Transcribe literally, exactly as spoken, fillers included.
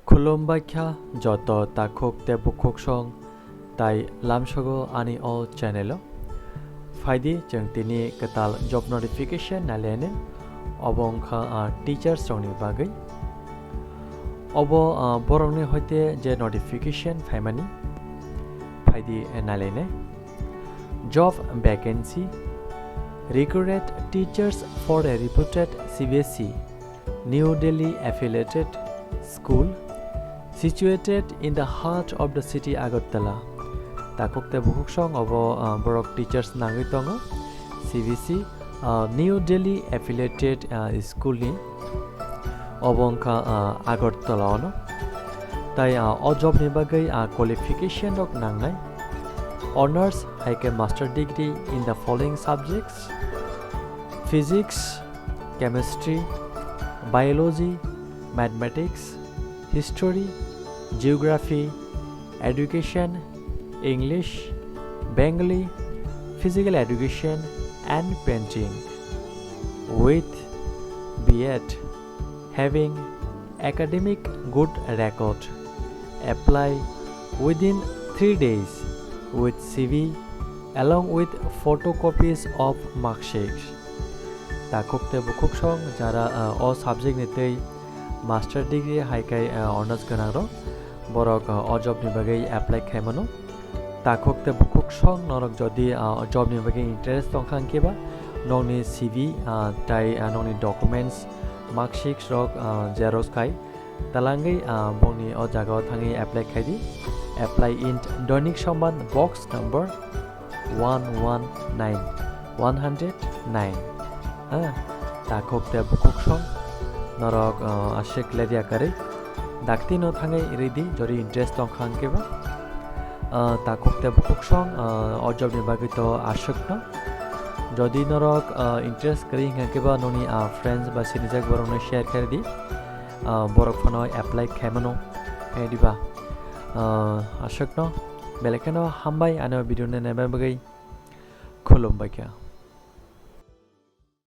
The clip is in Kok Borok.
Khulumbai kha joto takhuk tei bukhuk song tai lamsogo ani o channel o. Phaidi chwng tini kwtal job notification nailainai, obo wngkha, ah, teachers rokni bagwi. Obo, ah, borokni hoite je notification phaimani, phaidi, eh, nailainai. Job vacancy, recruit teachers for a reputed C B S E New Delhi affiliated school situated in the heart of the city Agartala. Takhuk tei bukhuk song obo, ah, borok teachers nangwi tongo. C B S E, ah, New Delhi affiliated, ah, school ni obo wngkha, ah, Agartala ono. Tai, ah, o job ni bagwi, ah, qualification rok nangnai. Honors hai khe master degree in the following subjects: physics, chemistry, biology, mathematics, history, geography, education, English, Bengali, physical education, and painting, with B Ed having academic good record. Apply within three days with C V along with photocopies of marksheet. Takhuk tei bukhuk song jara, ah, o subject ni tei master degree hai khai, ah, honors gwnang rok, borok, ah, o job ni bagwi apply khai mano. Takhuk tei bukhuk song norok jodi, ah, job ni bagwi interest tong kha hwnkhe ba nokni C V, ah, tai, ah, nokni documents, marksheet rok, ah, xerox khai talangwi, ah, bongni o jaga o thangwi apply khai di. Apply in Doinik Samban, box number one one nine, one hundred nine. Ah, takhuk tei bukhuk song norok, ah, aswk ledya kwrwi dakti no thangwi ridi jodi interest tong kha hwnkhe ba. Ah, takhuk tei bukhuk song, ah, o job ni bagwi to aswk no. Jodi norok, ah, interest kwrwi hwnkhe ba nokni, ah, friends ba sinijak borok no share khai di. Ah, borok phano apply khai mano, eh, diba? Ah, aswk no, belai kheno hambai ano video no naibai bagwi. Khulumbai kha.